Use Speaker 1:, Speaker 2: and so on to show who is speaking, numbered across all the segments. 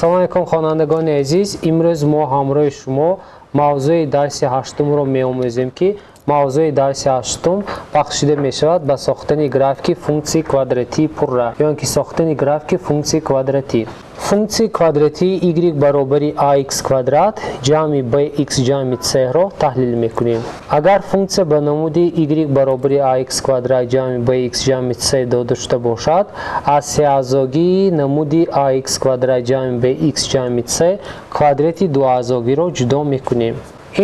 Speaker 1: Ассалому алайкум, хонандагони азиз. Имрӯз мо ҳамроҳи шумо мавзӯи дарси ҳаштумро меомӯзем, ки мавзӯи дарси ҳаштум бахшида мешавад ба сохтани графики функсияи квадратии пурра, ё ин ки сохтани графики функсияи квадратӣ. Функсияи квадратии y баробари ax квадрат ҷамъи bx ҷамъи c-ро таҳлил мекунем. Агар функсия ба намуди y баробари ax квадрат ҷамъи bx ҷамъи c дода шуда бошад, аз сеазогии намуди ax квадрат ҷамъи bx ҷамъи c квадрати дуазогиро ҷудо мекунем.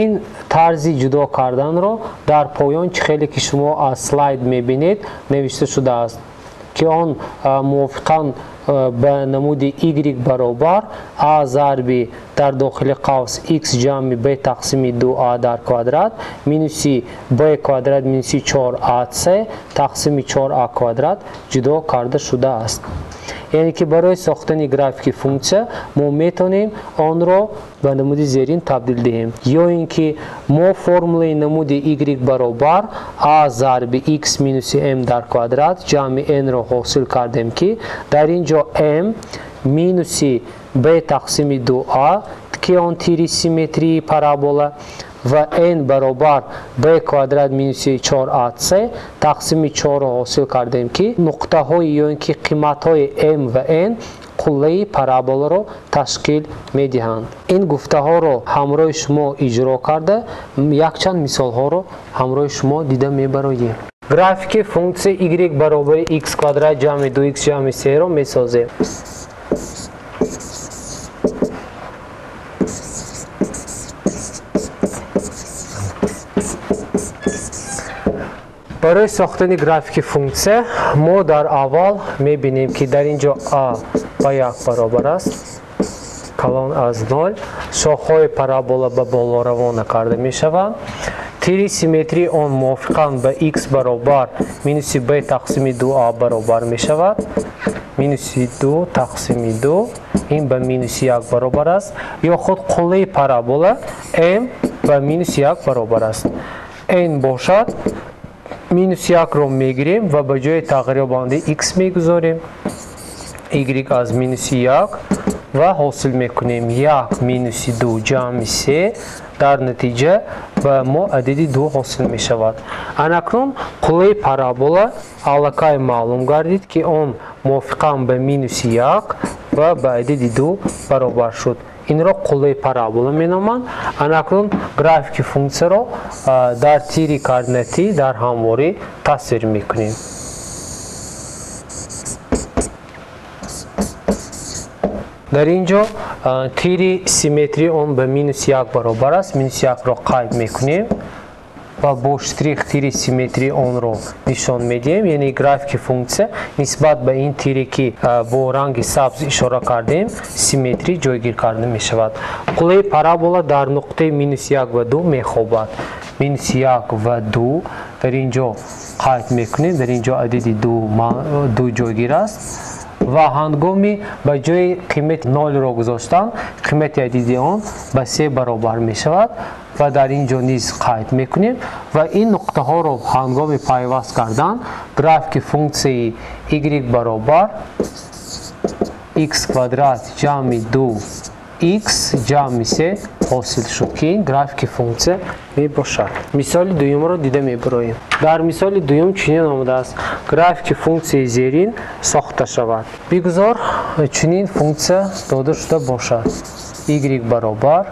Speaker 1: Ин тарзи ҷудо карданро дар поён, чӣ хеле ки шумо аз слайд мебинед, навишта шудааст, ки он мувофиқан ба намуди y баробар a зарби дар дохили қавс x ҷамъи b тақсими 2a дар квадрат минуси b квадрат минуси 4ac тақсими 4a квадрат ҷудо карда шудааст. Яъне ки барои сохтани графики функсия мо метавонем онро ба намуди зерин табдил диҳем, ё ин ки мо формулаи намуди y баробар a зарби x минуси m дар квадрат ҷамъи n-ро ҳосил кардем, ки дар ин ҷо m минуси b тақсими 2a, ки он тири симметрии парабола, ва n баробар b квадрат минуси 4ac тақсими 4-ро ҳосил кардем, ки нуқтаҳои ё ин ки қиматҳои m ва n қуллаи параболаро ташкил медиҳанд. Ин гуфтаҳоро ҳамроҳи шумо иҷро карда, якчанд мисолҳоро ҳамроҳи шумо дида мебароем. Графики функсияи y баробари x квадрат ҷамъи 2x ҷамъи 3-ро месозем. Барои сохтани графики функсия мо дар аввал мебинем, ки дар ин ҷо а ба 1 баробар аст, калон аз 0, шохҳои парабола ба боло равона карда мешаванд. Тири симметрии он мувофиқан ба x баробар минуси b тақсими 2a баробар мешавад. Минуси 2 тақсими 2 ин ба минуси 1 баробар аст, ё худ қуллаи парабола m ба минуси 1 баробар аст. N бошад минус 1-ро мегирем ва ба ҷои тағйирёбандаи x мегузорем. Y аз минуси 1 ва ҳосил мекунем 1 минуси 2 ҷамъи 3, дар натиҷа ба мо адади 2 ҳосил мешавад. Анакнун қуллаи парабола аллакай маълум гардид, ки он мувофиқан ба минуси 1 ва ба адади 2 баробар шуд. Инро қуллаи парабола меноманд. Анакнун графики функсияро дар тири координатӣ дар ҳамворӣ тасвир мекунем. Дар ин ҷо тири симметрии он ба минус 1 баробар аст. Минус 1-ро қайд мекунем ва бо штрих тири симметрии онро нишон медиҳем. Яъне графики функсия нисбат ба ин тире, ки бо ранги сабз ишора кардем, симметрӣ ҷойгир карда мешавад. Қуллаи парабола дар нуқтаи минус 1 ва 2 мехобад. Минус 1 ва 2 дар ин ҷо қайд мекунем. Дар ин ҷо адади 2 ҷойгир аст ва ҳангоми ба ҷои қимати 0-ро гузоштан, қимати адади он ба 3 баробар мешавад ва дар ин ҷо низ қайд мекунем ва ин нуқтаҳоро ҳангоми пайваст кардан графики функсияи y баробар x квадрат ҷамъи 2x ҷамъи 3 ҳосил шуд, ки ин графики функсия мебошад. Мисоли дуюмро дида мебароем. Дар мисоли дуюм чунин омадааст: графики функсияи зерин сохта шавад. Бигузор чунин функсия дода шуда бошад: y баробар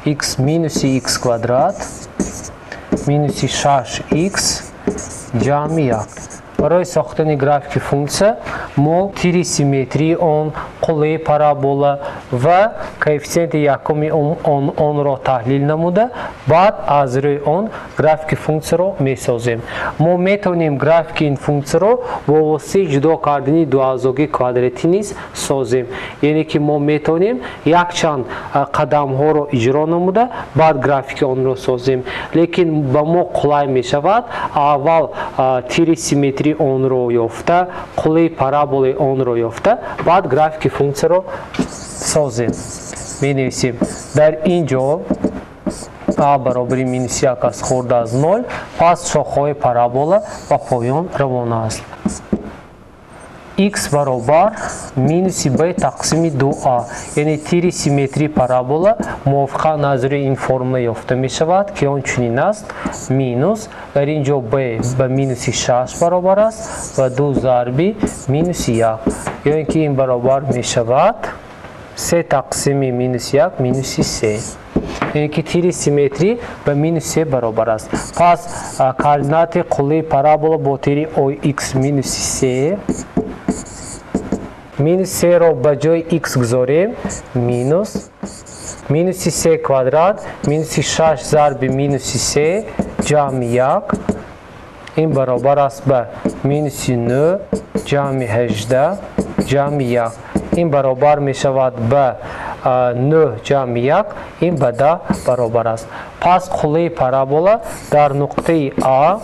Speaker 1: x минуси x квадрат минуси 6x ҷамъи 1. Барои сохтани графики функсия мо тири симметрии он, қуллаи парабола ва коэффисиенти якуми онро таҳлил намуда, баъд аз рӯи он графики функсияро месозем. Мо метавонем графики ин функсияро бо воситаи ҷудо кардани дуазогии квадратӣ низ созем. Яъне ки мо метавонем якчанд қадамҳоро иҷро намуда, баъд графики онро созем. Лекин ба мо қулай мешавад аввал тири симметрии онро ёфта, қуллаи параболаи онро ёфта, баъд графики функсияро созем. Менависем дар ин ҷо а баробари минус 1 аст, хурд аз 0, пас шохҳои парабола ба поён равона аст. x баробар минуси b тақсими 2a, яъне тири симметрии парабола мувофиқан аз рӯи ин формула ёфта мешавад, ки он чунин аст: минус, дар ин ҷо b ба минуси 6 баробар аст ва 2 зарби минуси 1, ё ин ки ин баробар мешавад 3 тақсими минуси 1 минуси 3, яъне ки тири симметрӣ ба минус 3 баробар аст. Пас координати қуллаи парабола бо тири ox минуси 3, минус 3-ро ба ҷои x гузорем, минус минуси 3 квадрат минуси 6 зарби минуси 3 ҷамъи 1, ин баробар аст ба минуси 9 ҷамъи 18 ҷамъи 1, ин баробар мешавад ба 9 ҷамъи 1, ин ба 10 баробар аст. Пас қуллаи парабола дар нуқтаи А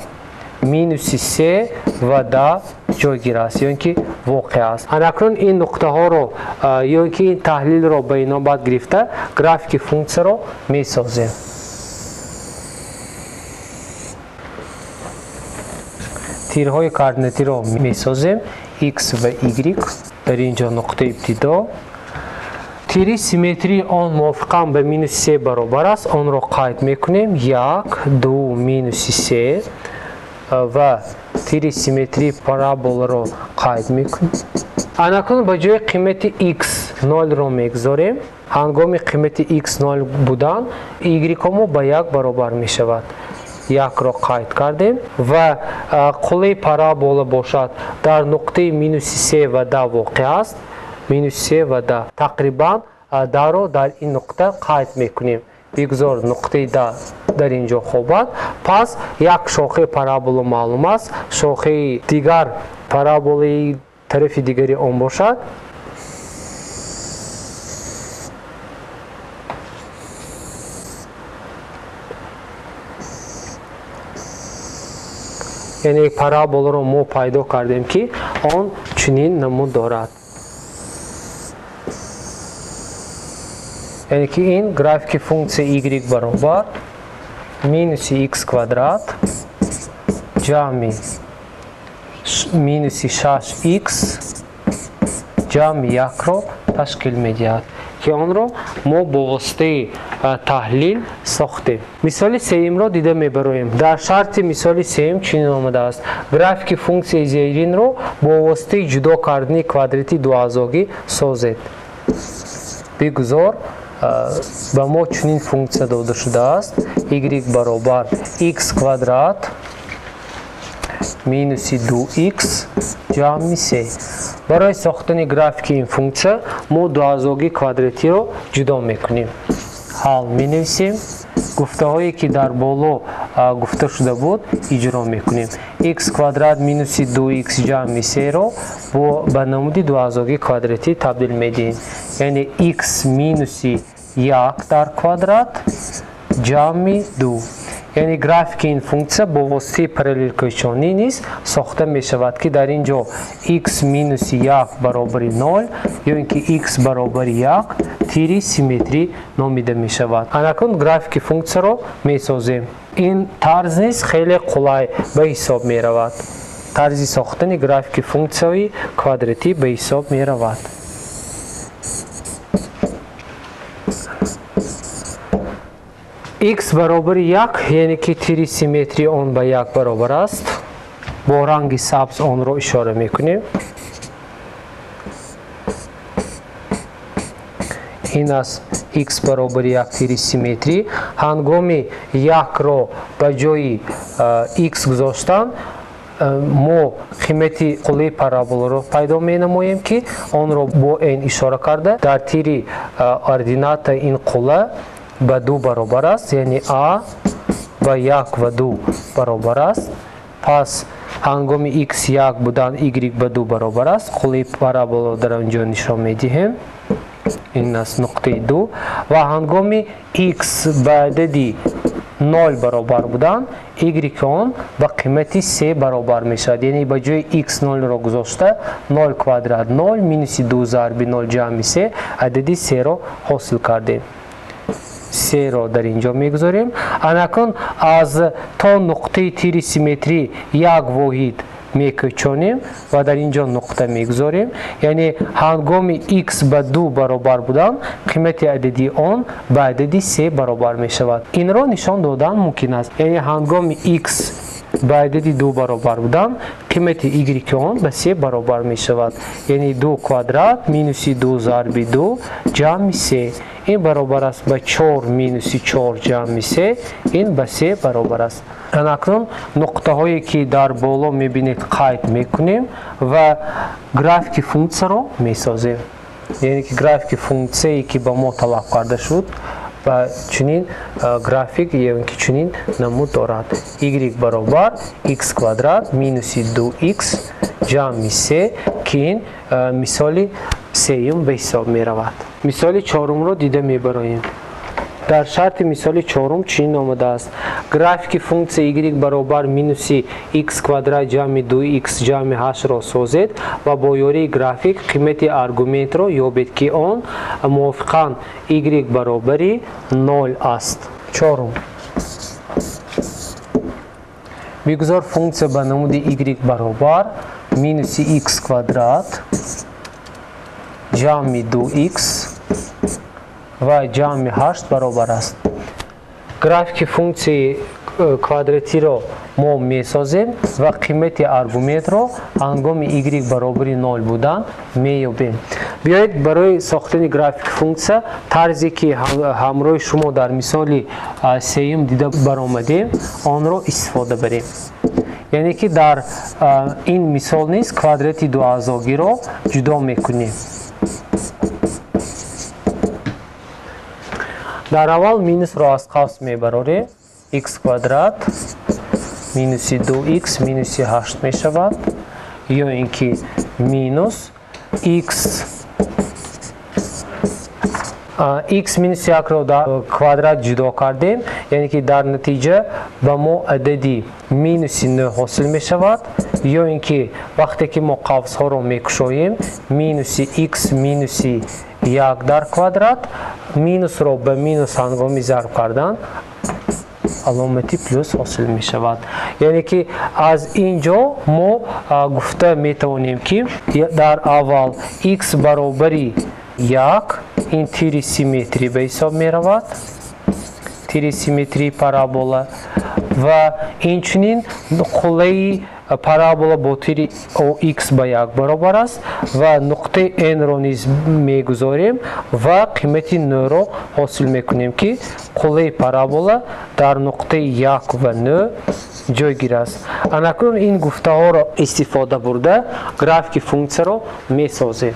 Speaker 1: минуси 3 ва 10 ҷойгир аст, ё ин ки воқеъ аст. Анакнун ин нуқтаҳоро ё ин ки ин таҳлилро ба инобат гирифта графики функсияро месозем. Тирҳои координатиро месозем x ва y, дар ин ҷо нуқтаи ибтидо. Тири симметрии он мувофиқан ба минуси 3 баробар аст, онро қайд мекунем 1, 2, минуси 3 ва тири симметрии параболаро қайд мекунем. Анакнун ба ҷои қимати x 0-ро мегузорем. Ҳангоми қимати x 0 будан y мо ба 1 баробар мешавад. 1-ро қайд кардем ва қуллаи парабола бошад дар нуқтаи минуси 3 ва 10 воқеъ аст. Минуси 3 ва 10 тақрибан 10-ро дар ин нуқта қайд мекунем. Бигзор нуқтаи 10 дар ин ҷо хобад. Пас як шохаи парабола маълум аст, шохаи дигар параболаи тарафи дигари он бошад. Яъне параболаро мо пайдо кардем, ки он чунин намуд дорад. Яъне ки ин графики функсия y баробар минуси x квадрат ҷамъи минуси 6x ҷамъи 1-ро ташкил медиҳад, ки онро мо бо воситаи таҳлил сохтем. Мисоли сеюмро дида мебароем. Дар шарти мисоли сеюм чунин омадааст: графики функсияи зеринро бо воситаи ҷудо кардани квадрати дуазогӣ созед. Бигузор ба мо чунин функсия дода шудааст: y баробар x квадрат минуси 2x ҷамъи 3. Барои сохтани графики ин функсия мо дуазогии квадратиро ҷудо мекунем. Ҳал менависем. Гуфтаҳое ки дар боло гуфта шуда буд иҷро мекунем. X квадрат минуси 2x ҷамъи 3-ро ба намуди дуазогии квадратӣ табдил медиҳем. Яъне x минуси 1 дар квадрат ҷамъи 2. Яъне графики ин функсия бо воситаи параллелкӯчонӣ низ сохта мешавад, ки дар ин ҷо x минуси 1 баробари 0 ё ин ки x баробари 1 тири симметрӣ номида мешавад. Анакнун графики функсияро месозем. Ин тарз низ хеле қулай ба ҳисоб меравад. Тарзи сохтани графики функсияи квадратӣ ба ҳисоб меравад. X баробари 1, яъне ки тири симметрии он ба 1 баробар аст. Бо ранги сабз онро ишора мекунем. Ин аст x баробари 1 тири симметрӣ. Ҳангоми 1-ро ба ҷои x гузоштан мо қимати қуллаи параболаро пайдо менамоем, ки онро бо n ишора карда дар тири ордината ин қулла ба 2 баробар аст, яъне а ба 1 ва 2 баробар аст. Пас ҳангоми x 1 будан y ба 2 баробар аст. Қуллаи параболаро дар он ҷо нишон медиҳем. Ин аст нуқтаи 2. Ва ҳангоми x ба адади 0 баробар будан y он ба қимати 3 баробар мешавад. Яъне ба ҷои x 0-ро гузошта 0 квадрат 0 минуси 2 зарби 0 ҷамъи 3 адади 3-ро ҳосил кардем. 3-ро дар ин ҷо мегузорем. Анакун аз то нуқтаи тири симметрӣ як воҳид мекӯчонем ва дар ин ҷо нуқта мегузорем. Яъне ҳангоми x ба 2 баробар будан, қимати адади он ба адади 3 баробар мешавад. Инро нишон додан мумкин аст. Яъне ҳангоми x ба адади 2 баробар будан, қимати y он ба 3 баробар мешавад. Яъне 2 квадрат минуси 2 зарби 2 ҷамъи 3. Ин баробар аст ба 4 минуси 4 ҷамъи 3, ин ба 3 баробар аст. Акнун нуқтаҳое ки дар боло мебинед қайд мекунем ва графики функсияро месозем. Яъне ки графики функсияе ки ба мо талаб карда шуд ба чунин график ё ки чунин намуд дорад. Y баробар x квадрат минуси 2x ҷамъи 3, ки ин мисоли сеюм ба ҳисоб меравад. Мисоли чорумро дида мебароем. Дар шарти мисоли чорум чунин омадааст. Графики функсия y баробар минуси x квадрат ҷамъи 2x ҷамъи 8-ро созед ва бо ёрии график қимати аргументро ёбед, ки он мувофиқан y баробари 0 аст. Чорум. Бигузор функсия ба намуди y баробар минуси x квадрат ҷамъи 2x ва ҷамъи 8 баробар аст. Графики функсияи квадратиро мо месозем ва қимати аргументро ҳангоми y баробари 0 будан меёбем. Биёед барои сохтани графики функсия тарзе ки ҳамроҳи шумо дар мисоли сеюм дида баромадем, онро истифода барем. Яъне ки дар ин мисол низ квадрати дуаъзогиро ҷудо мекунем. Дар аввал минусро аз қавс мебарорем. X квадрат минуси 2x минуси 8 мешавад, ё ин ки минус x x минуси 1-ро дар квадрат ҷудо кардем, яъне ки дар натиҷа ба мо адади минуси 9 ҳосил мешавад, ё ин ки вақте ки мо қавсҳоро мекушоем, минуси x минуси 1 дар квадрат, минусро ба минус ҳангоми зарб кардан аломати плюс ҳосил мешавад. Яъне ки аз ин ҷо мо гуфта метавонем, ки дар аввал x баробари 1 ин тири симметрӣ ба ҳисоб меравад, тири симметрии парабола, ва инчунин қуллаи парабола бо тири OX ба 1 баробар аст ва нуқтаи N-ро низ мегузорем ва қимати 9-ро ҳосил мекунем, ки қуллаи парабола дар нуқтаи 1 ва 9 ҷойгир аст. Анакнун ин гуфтаҳоро истифода бурда графики функсияро месозем.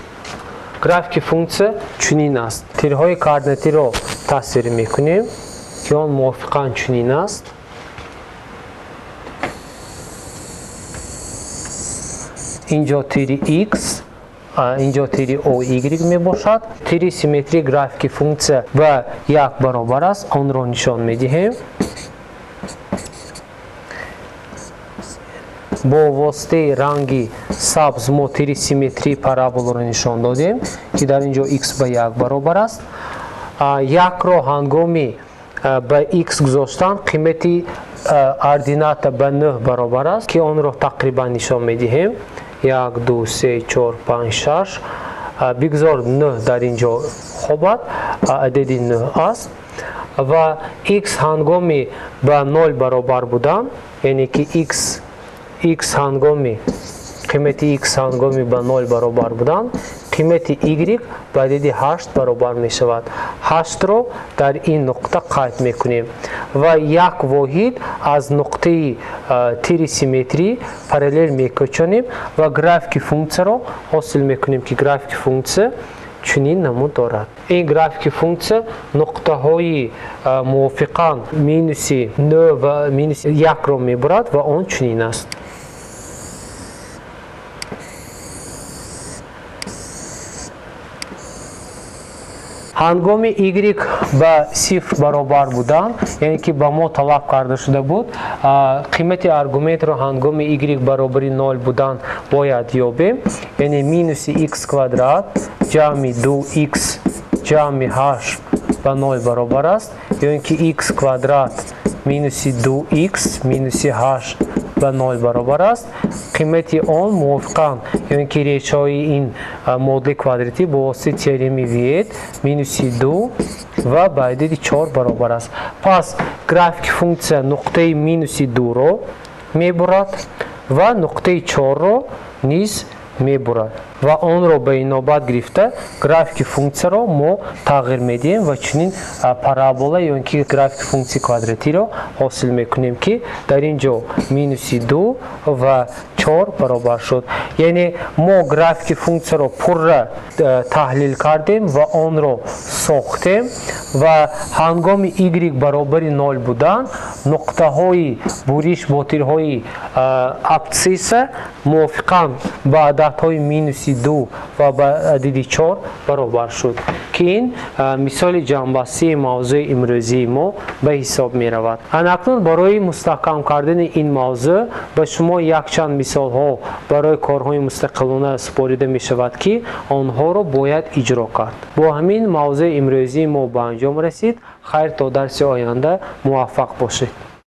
Speaker 1: Графики функсия чунин аст. Тирҳои координатиро тасвир мекунем, ки он мувофиқан чунин аст. Инҷо тири x, инҷо тири OY мебошад. Тири симметрии графики функсия ба 1 баробар аст, онро нишон медиҳем. Бо воситаи ранги сабз мо тири симметрии параболаро нишон додем, ки дар ин ҷо x ба 1 баробар аст. 1-ро ҳангоми ба x гузоштан қимати ордината ба 9 баробар аст, ки онро тақрибан нишон медиҳем. 1, 2, 3, 4, 5, 6. Бигзор 9 дар ин ҷо хобад, адади 9 аст. Ва x ҳангоми ба 0 баробар будан, яъне ки x ҳангоми қимати x ҳангоми ба 0 баробар будан, қимати y ба адади 8 баробар мешавад. 8-ро дар ин нуқта қайд мекунем ва як воҳид аз нуқтаи тири симметрӣ параллел мекӯчонем ва графики функсияро ҳосил мекунем, ки графики функсия чунин намуд дорад. Ин графики функсия нуқтаҳои мувофиқан минуси 9 ва минуси 1-ро мебурад ва он чунин аст. Ҳангоми y ба 0 баробар будан, яъне ки ба мо талаб карда шуда буд, қимати аргументро ҳангоми y баробари 0 будан бояд ёбем, яъне минуси x квадрат ҷамъи 2x ҷамъи 8 ба 0 баробар аст, ё ин ки x квадрат минуси 2x минуси 8 ба 0 баробар аст. Қимати он мувофиқан ё ин ки решаҳои ин модули квадратӣ бо воситаи теоремаи Виет минуси 2 ва ба адади 4 баробар аст. Пас графики функсия нуқтаи минуси 2-ро мебурад ва нуқтаи 4-ро низ мебурад ва онро ба инобат гирифта графики функсияро мо тағйир медиҳем ва чунин парабола ё ин ки графики функсияи квадратиро ҳосил мекунем, ки дар ин ҷо минуси 2 ва 4 баробар шуд. Яъне мо графики функсияро пурра таҳлил кардем ва онро сохтем ва ҳангоми y баробари 0 будан нуқтаҳои буриш бо тирҳои абсцисса мувофиқан ба ададҳои минуси 2 ва ба адади 4 баробар шуд, ки ин мисоли ҷамъбастии мавзӯи имрӯзии мо ба ҳисоб меравад. Анакнун барои мустаҳкам кардани ин мавзӯъ ба шумо якчанд мисолҳо барои корҳои мустақилона супорида мешавад, ки онҳоро бояд иҷро кард. Бо ҳамин мавзӯи имрӯзии мо ба анҷом расид. Хайр, то дарси оянда муваффақ бошед.